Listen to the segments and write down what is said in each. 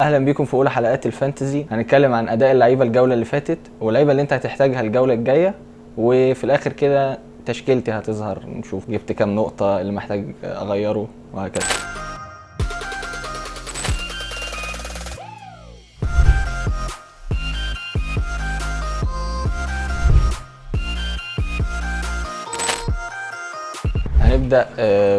اهلا بيكم في اولى حلقات ال fantasy. هنتكلم عن اداء اللعيبة الجولة اللي فاتت واللعيبة اللي انت هتحتاجها الجولة الجاية، وفي الاخر كده تشكيلتي هتظهر، نشوف جبت كام نقطة، اللي محتاج اغيره وهكذا. هنبدأ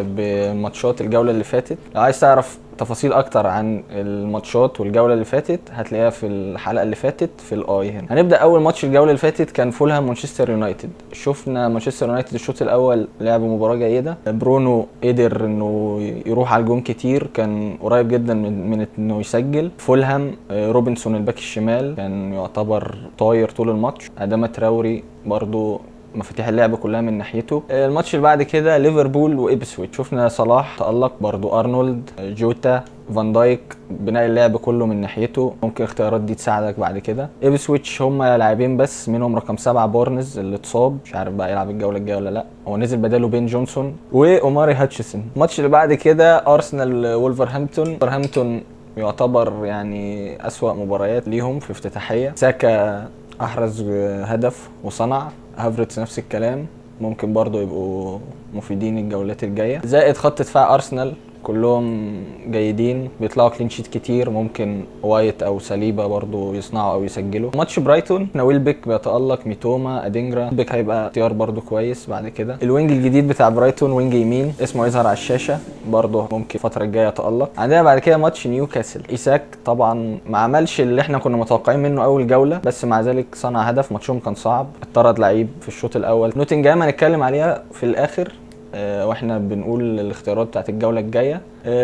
بماتشات الجولة اللي فاتت. لو عايز تعرف تفاصيل اكتر عن الماتشات والجولة اللي فاتت هتلاقيها في الحلقة اللي فاتت في ال i هنا. هنبدأ اول ماتش الجولة اللي فاتت كان فولهام مانشستر يونايتد. شفنا مانشستر يونايتد الشوط الاول لعبوا مباراة جيدة، برونو قدر انه يروح على الجون كتير، كان قريب جدا من انه يسجل. فولهام روبنسون الباك الشمال كان يعتبر طاير طول الماتش، اداما تراوري برضو مفاتيح اللعب كلها من ناحيته. الماتش اللي بعد كده ليفربول وإبسويتش، شفنا صلاح تألق، برضو أرنولد، جوتا، فان دايك، بناء اللعب كله من ناحيته، ممكن الاختيارات دي تساعدك بعد كده. إبسويتش هم لاعبين بس منهم رقم 7 بارنز اللي اتصاب، مش عارف بقى يلعب الجولة الجاية ولا لا، هو نزل بداله بين جونسون وأوماري هاتشسون. الماتش اللي بعد كده أرسنال وولفرهامبتون. وولفرهامبتون يعتبر يعني أسوأ مباريات ليهم في افتتاحية، ساكا أحرز هدف وصنع، هافرتس نفس الكلام، ممكن برضو يبقوا مفيدين الجولات الجاية. زائد خط دفاع أرسنال كلهم جيدين، بيطلعوا clean sheet كتير، ممكن وايت او ساليبا برضو يصنعوا او يسجلوا. ماتش برايتون ويلبك بيتألق، ميتوما، ادينجرا، بيك هيبقى اختيار برضو كويس بعد كده. ال wing الجديد بتاع برايتون wing يمين اسمه يظهر على الشاشة، برضو ممكن الفترة الجاية يتألق. عندنا بعد كده ماتش نيوكاسل، ايساك طبعا ما عملش اللي احنا كنا متوقعين منه اول جولة، بس مع ذلك صنع هدف، ماتشهم كان صعب، اتطرد لعيب في الشوط الاول. نوتنجهام هنتكلم عليها في الاخر واحنا بنقول الاختيارات بتاعت الجولة الجاية.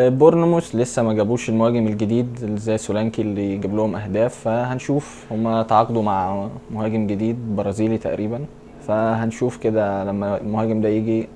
بورنموث لسه ما جابوش المهاجم الجديد زي سولانكي اللي يجيب لهم اهداف، فهنشوف هما تعاقدوا مع مهاجم جديد برازيلي تقريبا، فهنشوف كده لما المهاجم ده يجي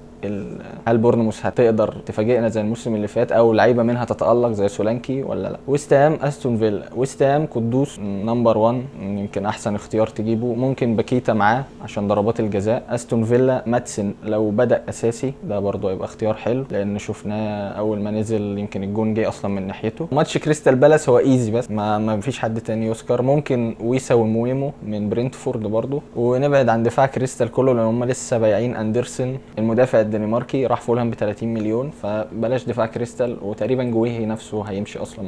هل بورنموث هتقدر تفاجئنا زي الموسم اللي فات او لعيبة منها تتالق زي سولانكي ولا لا. ويست هام استون فيلا، ويست هام قدوس number 1 يمكن احسن اختيار تجيبه، ممكن باكيتا معاه عشان ضربات الجزاء. استون فيلا ماتسن لو بدا اساسي ده برضه هيبقى اختيار حلو، لان شفناه اول ما نزل يمكن الجون جه اصلا من ناحيته. ماتش كريستال بالاس هو easy بس ما فيش حد تاني يذكر، ممكن ويسا ومويمو من برينتفورد برضه. ونبعد عن دفاع كريستال كله لان هم لسه بايعين اندرسن المدافع الدنماركي، راح فولهام ب 30 مليون، فبلاش دفاع كريستال، وتقريبا جويهي نفسه هيمشي اصلا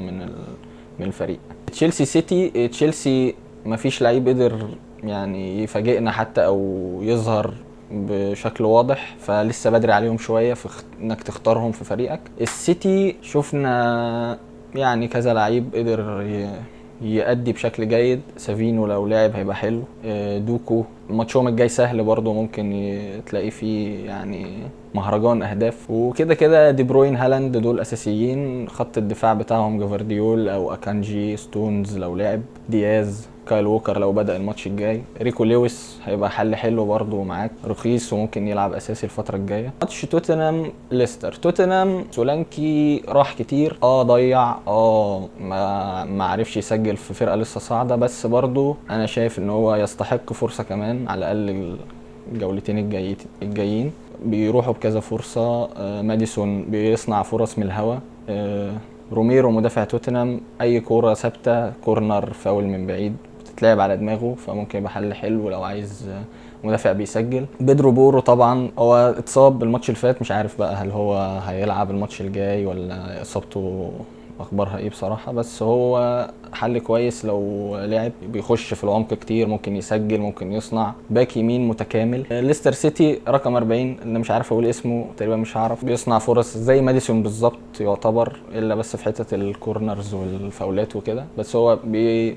من الفريق. تشيلسي سيتي، تشيلسي مفيش لعيب قدر يعني يفاجئنا حتى او يظهر بشكل واضح، فلسه بدري عليهم شوية في انك تختارهم في فريقك. السيتي شفنا يعني كذا لعيب قدر يأدي بشكل جيد، سافينو لو لعب هيبقى حلو، دوكو ماتشهم الجاي سهل برضه ممكن تلاقي فيه يعني مهرجان اهداف، وكده كده دي بروين هالاند دول اساسيين. خط الدفاع بتاعهم جفارديول او اكانجي، ستونز لو لعب، دياز، كايل ووكر لو بدأ الماتش الجاي، ريكو لويس هيبقى حل حلو برضه معاك، رخيص وممكن يلعب اساسي الفترة الجاية. ماتش توتنهام ليستر، توتنهام سولانكي راح كتير، ضيع، ما عرفش يسجل في فرقة لسه صاعدة، بس برضه انا شايف ان هو يستحق فرصة كمان على الاقل الجولتين الجايين. بيروحوا بكذا فرصة، ماديسون بيصنع فرص من الهوا، روميرو مدافع توتنهام اي كورة ثابتة corner foul من بعيد تتلعب على دماغه، فممكن يبقى حل حلو لو عايز مدافع بيسجل. بيدرو بورو طبعا هو اتصاب الماتش اللي فات، مش عارف بقى هل هو هيلعب الماتش الجاي ولا اصابته اخبارها ايه بصراحة، بس هو حل كويس لو لعب، بيخش في العمق كتير، ممكن يسجل، ممكن يصنع، باك يمين متكامل. ليستر سيتي رقم 40 اللي مش عارف اقول اسمه تقريبا، مش هعرف، بيصنع فرص زي ماديسون بالظبط يعتبر، الا بس في حتة ال corners والفاولات وكده، بس هو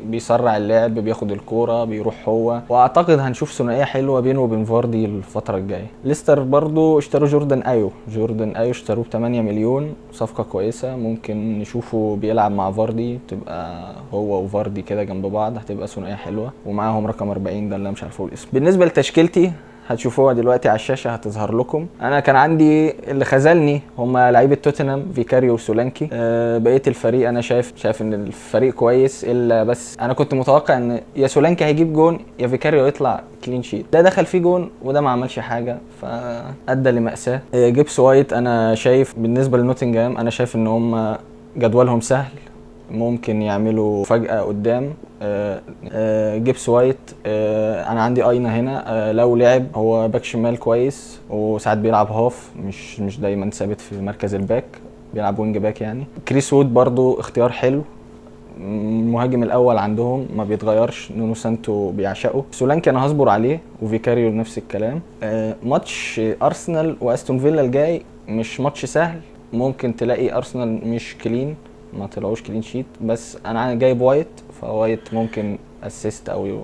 بيسرع اللعب، بياخد الكورة بيروح هو، واعتقد هنشوف ثنائية حلوة بينه وبين فاردي الفترة الجاية. ليستر برضو اشتروا جوردن ايو، جوردن ايو اشتروه ب 8 مليون، صفقة كويسة، ممكن نشوفه بيلعب مع فاردي، تبقى هو وفاردي كده جنب بعض، هتبقى ثنائية حلوة، ومعاهم رقم 40 ده اللي انا مش عارف اقول اسمه. بالنسبة لتشكيلتي هتشوفوها دلوقتي على الشاشة هتظهر لكم. انا كان عندي اللي خذلني هم لعيبة توتنهام، فيكاريو وسولانكي. بقية الفريق انا شايف ان الفريق كويس، الا بس انا كنت متوقع ان يا سولانكي هيجيب جون يا فيكاريو يطلع clean sheet، ده دخل فيه جون وده ما عملش حاجة فادى لمأساه. جيبس وايت انا شايف بالنسبة لنوتنجهام، انا شايف ان هم جدولهم سهل، ممكن يعملوا فجأة قدام. جيبس وايت، انا عندي اينا هنا، لو لعب هو باك شمال كويس، وساعات بيلعب half، مش دايما ثابت في مركز ال back، بيلعب wing back يعني. كريس وود برضو اختيار حلو، المهاجم الاول عندهم ما بيتغيرش، نونو سانتو بيعشقه. سولانكي انا هصبر عليه، وفيكاريو نفس الكلام. ماتش ارسنال واستون فيلا الجاي مش ماتش سهل، ممكن تلاقي ارسنال مش clean، ما طلعوش clean sheet، بس انا جايب وايت، فوايت ممكن assist او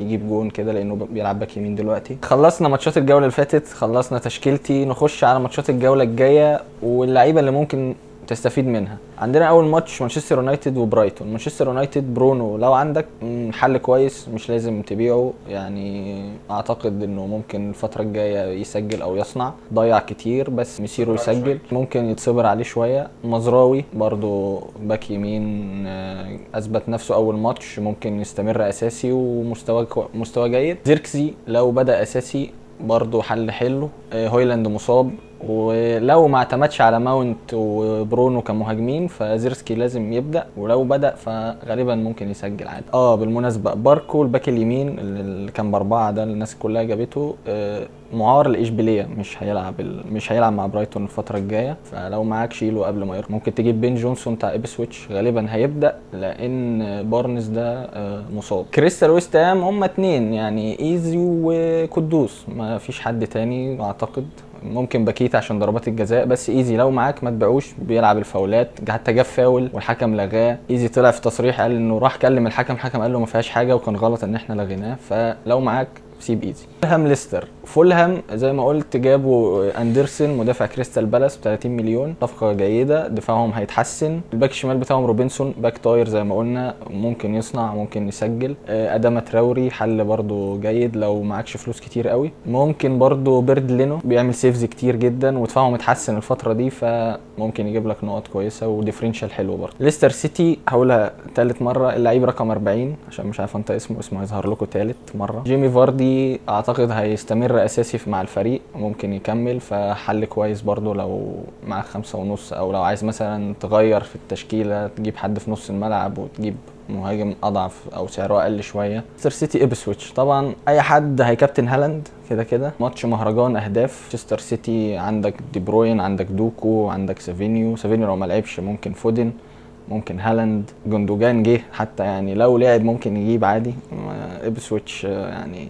يجيب جون كده لانه بيلعب باك يمين دلوقتي. خلصنا ماتشات الجولة اللي فاتت، خلصنا تشكيلتي، نخش على ماتشات الجولة الجاية واللعيبة اللي ممكن تستفيد منها. عندنا اول ماتش مانشستر يونايتد وبرايتون. مانشستر يونايتد برونو لو عندك حل كويس، مش لازم تبيعه يعني، اعتقد انه ممكن الفترة الجاية يسجل او يصنع، ضيع كتير بس مسيره يسجل، ممكن يتصبر عليه شوية. مزراوي برضو باك يمين، اثبت نفسه اول ماتش، ممكن يستمر اساسي ومستوى مستوى جيد. زيركزي لو بدا اساسي برضو حل حلو. هويلاند مصاب، ولو ما اعتمدش على ماونت وبرونو كمهاجمين فزيرسكي لازم يبدا، ولو بدا فغالبا ممكن يسجل عادي. بالمناسبة باركو الباك اليمين اللي كان باربعة ده الناس كلها جابته، معار لاشبيليه، مش هيلعب مع برايتون الفترة الجاية، فلو معاك شيله قبل ما يروح. ممكن تجيب بين جونسون بتاع ابسويتش، غالبا هيبدا لان بارنز ده مصاب. كريستال ويست هام هم اتنين يعني، ايزي وقدوس، ما فيش حد تاني اعتقد. ممكن باكيتا عشان ضربات الجزاء، بس ايزي لو معاك ما تبيعوش، بيلعب الفاولات، حتى جاب فاول والحكم لغاه. ايزي طلع في تصريح قال انه راح كلم الحكم، الحكم قال له ما فيهاش حاجة وكان غلط ان احنا لغيناه، فلو معاك سيب ايزي. فولهام ليستر، فولهام زي ما قلت جابوا اندرسون مدافع كريستال بالاس ب 30 مليون، صفقة جيدة، دفاعهم هيتحسن. الباك الشمال بتاعهم روبنسون باك طاير زي ما قلنا، ممكن يصنع ممكن يسجل. اداما تراوري حل برضو جيد لو معكش فلوس كتير قوي. ممكن برضو بيرد لينو بيعمل saves كتير جدا ودفاعهم اتحسن الفترة دي، فممكن يجيب لك نقط كويسة و differential حلو برضو. ليستر سيتي هقولها ثالث مرة، اللعيب رقم 40 عشان مش عارف انت اسمه هيظهر لكم ثالث مرة. جيمي فاردي اعتقد هيستمر اساسي مع الفريق، ممكن يكمل، فحل كويس برضو لو معاك 5.5، او لو عايز مثلا تغير في التشكيلة تجيب حد في نص الملعب وتجيب مهاجم اضعف او سعره اقل شوية. ليستر سيتي ابسويتش، طبعا اي حد هيكابتن هالاند كده كده، ماتش مهرجان اهداف. ليستر سيتي عندك دي بروين، عندك دوكو، عندك سافينيو، سافينيو لو ما لعبش ممكن فودن، ممكن هالاند، جوندوجان جه حتى يعني لو لعب ممكن يجيب عادي. ابسويتش يعني.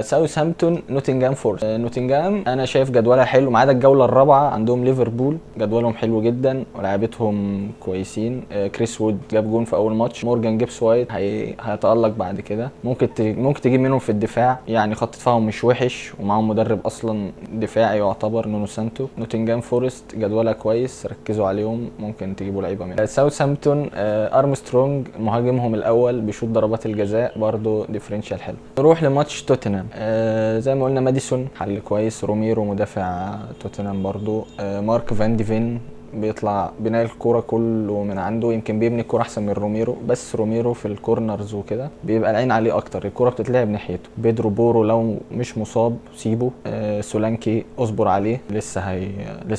ساوثهامبتون نوتنجهام فورست، نوتنجهام انا شايف جدولها حلو ما عدا الجولة الرابعة، عندهم ليفربول جدولهم حلو جدا ولاعيبتهم كويسين. كريس وود جاب جون في اول ماتش، مورجان جيبس وايت هيتالق بعد كده، ممكن تجيب منهم في الدفاع يعني، خط دفاعهم مش وحش ومعاهم مدرب اصلا دفاعي يعتبر نونو سانتو. نوتنجهام فورست جدولها كويس، ركزوا عليهم، ممكن تجيبوا لعيبة منهم. ساوثهامبتون ارمسترونج مهاجمهم الاول بيشوط ضربات الجزاء برضو differential حلو. نروح لماتش توتنهام، زي ما قلنا ماديسون حل كويس، روميرو مدافع توتنهام برضو، مارك فان دي فين بيطلع بناء الكورة كله من عنده، يمكن بيبني الكورة احسن من روميرو، بس روميرو في ال corners وكده بيبقى العين عليه اكتر، الكورة بتتلعب ناحيته. بيدرو بورو لو مش مصاب سيبه، سولانكي اصبر عليه لسه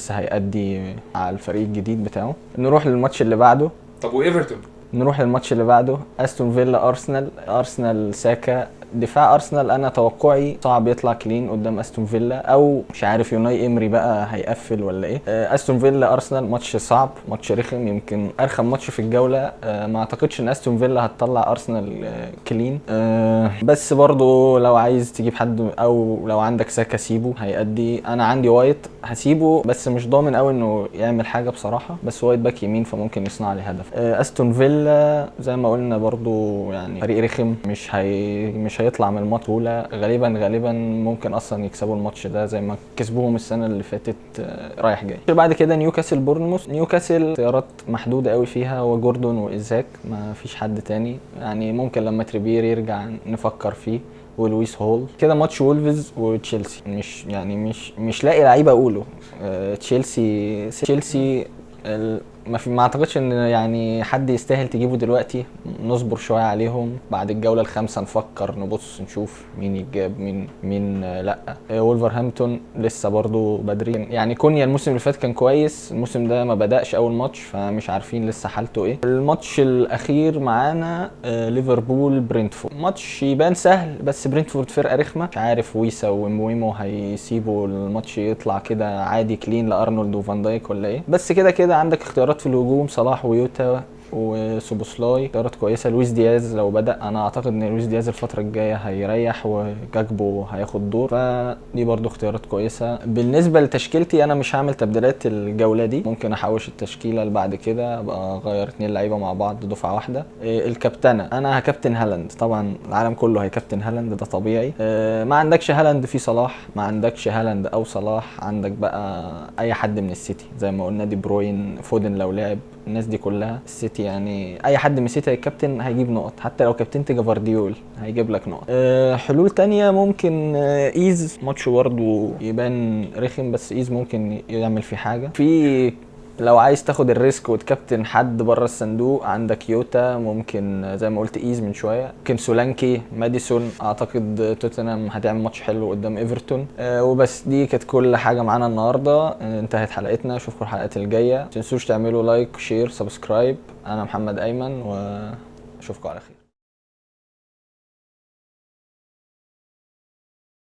هيأدي على الفريق الجديد بتاعه. نروح للماتش اللي بعده. طب وايفرتون؟ نروح للماتش اللي بعده، استون فيلا ارسنال. ارسنال ساكا، دفاع ارسنال انا توقعي صعب يطلع clean قدام استون فيلا، او مش عارف يوناي امري بقى هيقفل ولا ايه. استون فيلا ارسنال ماتش صعب، ماتش رخم، يمكن ارخم ماتش في الجولة. ما اعتقدش ان استون فيلا هتطلع ارسنال clean، بس برضو لو عايز تجيب حد او لو عندك ساكا سيبه هيأدي. انا عندي وايت هسيبه بس مش ضامن قوي انه يعمل حاجة بصراحة، بس وايت باك يمين فممكن يصنع لي هدف. استون فيلا زي ما قلنا برضو يعني فريق رخم، مش هيطلع من الماتش اولى غالبا ممكن اصلا يكسبوا الماتش ده زي ما كسبوهم السنة اللي فاتت رايح جاي. بعد كده نيوكاسل بورنموث، نيوكاسل اختيارات محدودة قوي فيها، وجوردون وايزاك ما فيش حد تاني يعني، ممكن لما تريبير يرجع نفكر فيه، ولويس هول كده. ماتش وولفز وتشيلسي مش لاقي لعيبة اقوله. تشيلسي ما اعتقدش ان يعني حد يستاهل تجيبه دلوقتي، نصبر شوية عليهم بعد الجولة الخامسة، نفكر نبص نشوف مين يتجاب مين لا. وولفرهامبتون لسه برضو بدري، يعني كونيا الموسم اللي فات كان كويس، الموسم ده ما بدأش اول ماتش فمش عارفين لسه حالته ايه. الماتش الاخير معانا ليفربول برينتفورد، ماتش يبان سهل بس برينتفورد فرقه رخمة، مش عارف ويسا ومويمو هيسيبوا الماتش يطلع كده عادي clean لارنولد وفان دايك ولا ايه. بس كده كده عندك اختيارات في الهجوم، صلاح ويوتا وسوبوسلاي اختيارات كويسة. لويس دياز لو بدا، انا اعتقد ان لويس دياز الفترة الجاية هيريح وجاكبو هياخد دور، فدي برضو اختيارات كويسة. بالنسبة لتشكيلتي انا مش هعمل تبديلات الجولة دي، ممكن احوش التشكيلة اللي بعد كده ابقى اغير 2 لعيبة مع بعض دفعه واحدة. الكابتنه انا هكابتن هالاند، طبعا العالم كله هيكابتن هالاند ده طبيعي. ما عندكش هالاند في صلاح، ما عندكش هالاند او صلاح عندك بقى اي حد من السيتي زي ما قلنا، دي بروين، فودن لو لعب، الناس دي كلها السيتي، يعني اي حد من السيتي هيكابتن هيجيب نقط، حتى لو كابتنت جفارديول هيجيب لك نقط. حلول تانية ممكن ايز، ماتش برضه يبان رخم بس ايز ممكن يعمل فيه حاجة. في لو عايز تاخد ال risk وتكابتن حد بره الصندوق عندك يوتا، ممكن زي ما قلت ايز من شوية، ممكن سولانكي، ماديسون، اعتقد توتنهام هتعمل ماتش حلو قدام ايفرتون. وبس دي كانت كل حاجة معانا النهارده، انتهت حلقتنا، اشوفكم الحلقات الجاية، ما تنسوش تعملوا like share subscribe. انا محمد ايمن واشوفكم على خير.